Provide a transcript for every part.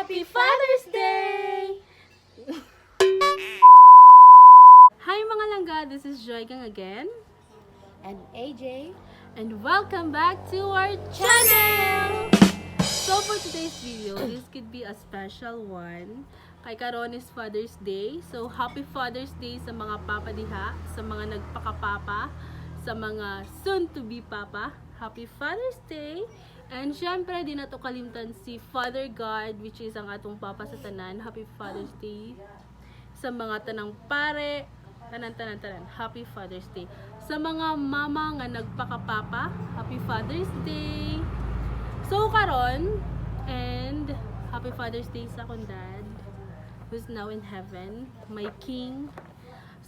Happy Father's Day! Hi, mga langga! This is Joy Gang again. And AJ. And welcome back to our channel! So for today's video, this could be a special one. Kay karon is Father's Day. So happy Father's Day sa mga papa diha, sa mga nagpakapapa, sa mga soon to be papa. Happy Father's Day! And syempre, di na to kalimtan si Father God, which is ang atong papa sa tanan. Happy Father's Day sa mga tanang pare, tanan tanan tanan. Happy Father's Day. Sa mga mama nga nagpakapapa, Happy Father's Day. So karon and Happy Father's Day sa akong dad who's now in heaven, my king.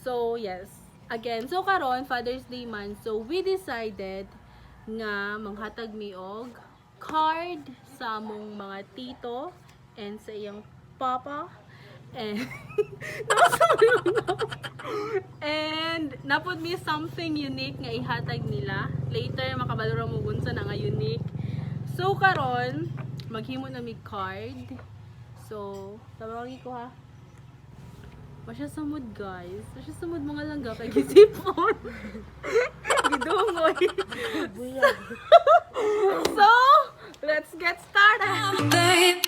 So yes, again, so karon Father's Day man. So we decided nga manghatag mi og card sa among mga tito and sa iyang papa and and napod mi something unique nga ihatag nila. Later makabalo ra mo unsa na nga unique. So karon maghimo na mig card. So, tawagi ko ha. Masya sumod, guys. Masya sumod, mga langga, kay gisipon. Gidungoy. So, let's get started.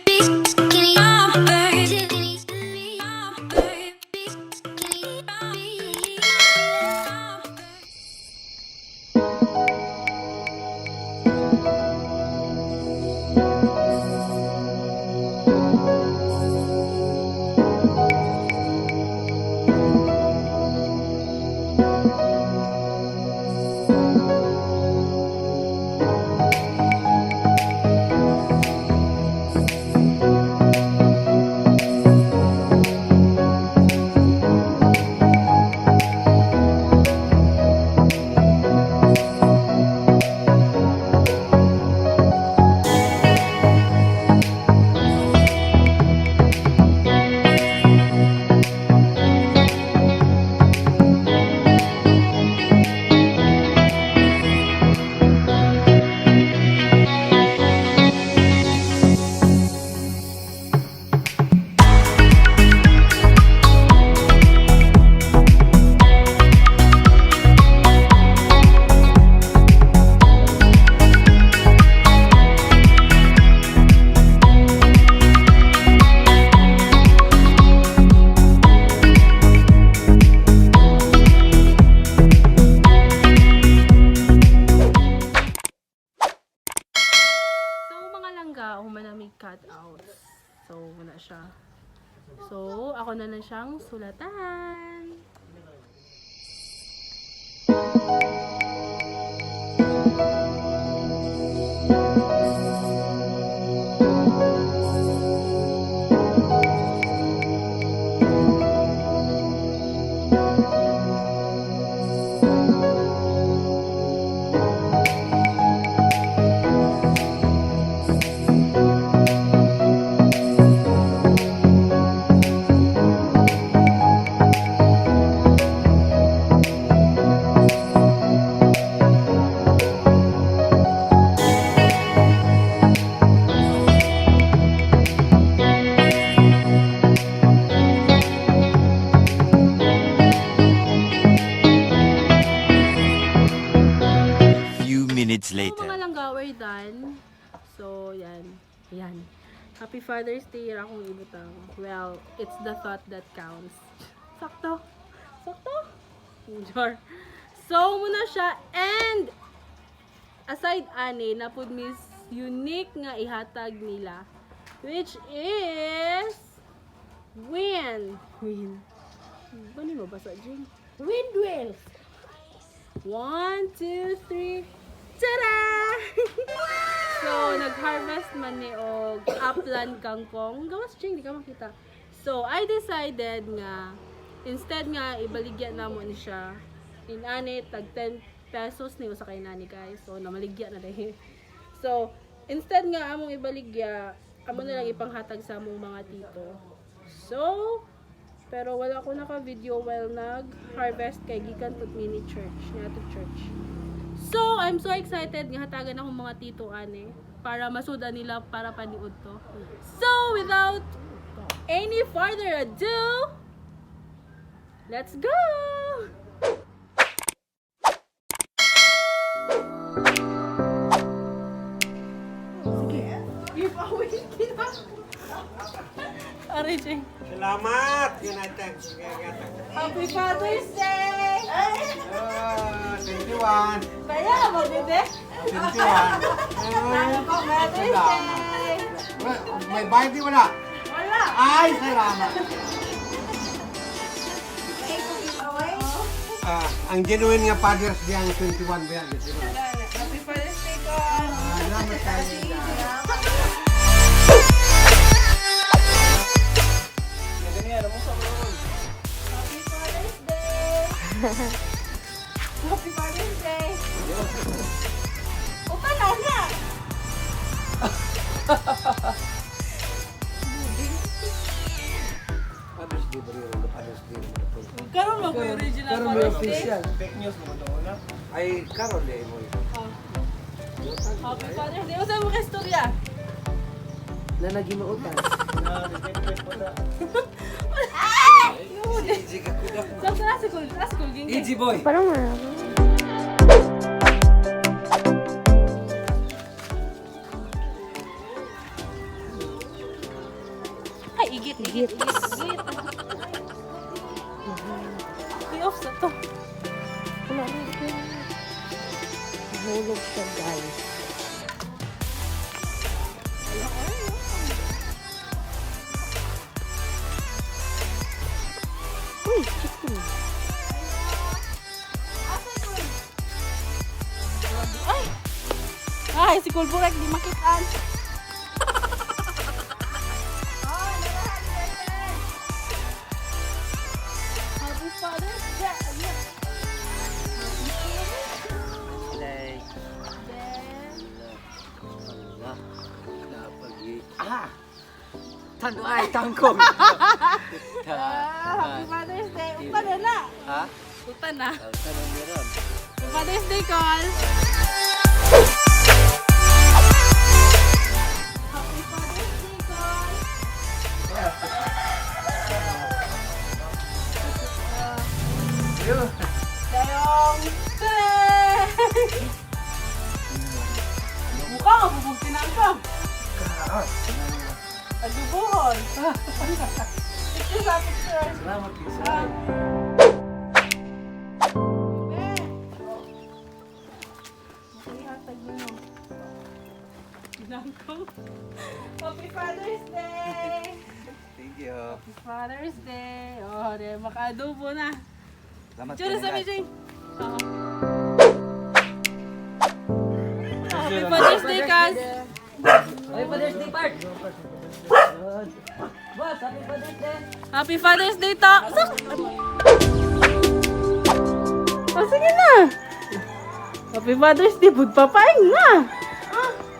So, mga langga, human cutouts. So, wala siya. So, ako na lang siyang sulatan. Few minutes So, later. mga langga, we're done. So, yan. Yan. Happy Father's Day, ra akong ibutang. Well, it's the thought that counts. Sakto. Sakto. Jar. So, muna siya. And, aside ani, napud miss unique nga ihatag nila. Which is, win. Win. Bani mo basa, Jing? Wind wheels. One, two, three. Tada! So, nag-harvest man ni og upland kangkong. Gawas, Ching, di ka makita. So, I decided nga, instead nga, ibaligya na mo ni siya. Inani, tag 10 pesos ni usa kay nani, guys. So, namaligya na dahil. So, instead nga among ibaligya, amo na lang ipanghatag sa among mga tito. So, pero wala ko naka-video while nag-harvest kay gikan to mini church, nga to church. So, I'm so excited nga hatagan akong mga tito ane. Para masuda nila para paniud to. So, without any further ado, let's go! Sige. Giveaway kita. Aray, Jay. Salamat, United. Happy Father's Day! Ah, 21. Kaya mo, bebe? 21. Happy Father's Day! May bayad di wala? Wala! Ay, salamat. Ah, ang genuine nga Father's Day ang 21 ba yan? Happy Father's Day ko! Salamat tayo. Happy Father's Day! Happy Father's Day! Upa na na! Father's Day ba rin? Father's Day. Karon mo ko yung original Father's Day. Ay, karon eh mo. Oh. Happy Father's Day! Usa mo ka istorya? Na nagimautan. Easy ka kuda. Sa sa school, sa school ging. Easy boy. Parang wala. Ay, igit, igit, igit, igit. I-off sa to. Wala na ito. Nahulog siya, guys. Uy, chicken. Ay! Ay, si Kulburek, di makitaan. Happy Father's Day! Like, Then, Allah. Napagi. Ah! Tando ay, tangkong. ah, Happy Father's Day! Upa na na! Ha? Upa na. Tanong meron. Happy Father's Day, Col! Happy Father's Day, Col! Dayong! Tray! Mukha nga, bubugtinan ka. Adubuhon. Picture sa picture. Salamat, Lisa. Ihatag mo. Ginangkong. Happy Father's Day! Thank you. Happy Father's Day! Oh, di, makaadobo na. Salamat. Tsura sa Jane. Oo. Happy Father's Day, Kaz! Happy Father's Day, Park! Boss, Happy Father's Day! Happy Father's Day, ta! Oh, sige na! Happy Father's Day, pagpapaing na!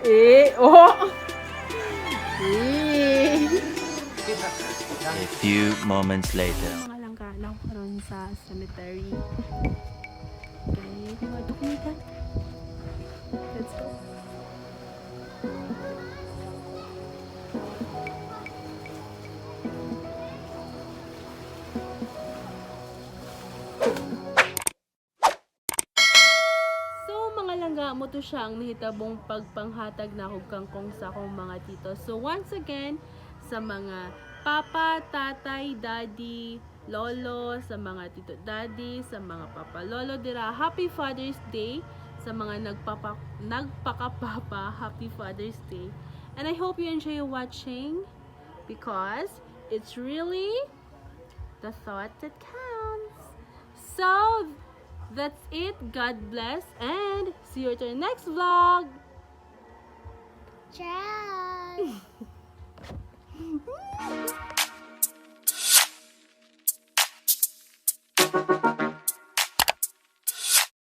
Eh, oh! Eh! A few moments later. Mga langka lang karon sa cemetery. Okay, mga dokumentan. Let's go. So mga langga mo to siya ang nahitabong pagpanghatag na og kangkong sa akong mga tito. So once again, sa mga papa, tatay, daddy, lolo, sa mga tito daddy, sa mga papa lolo dira, Happy Father's Day sa mga nagpakapapa, Happy Father's Day. And I hope you enjoy watching because it's really the thought that counts. So, that's it. God bless and see you at our next vlog. Ciao!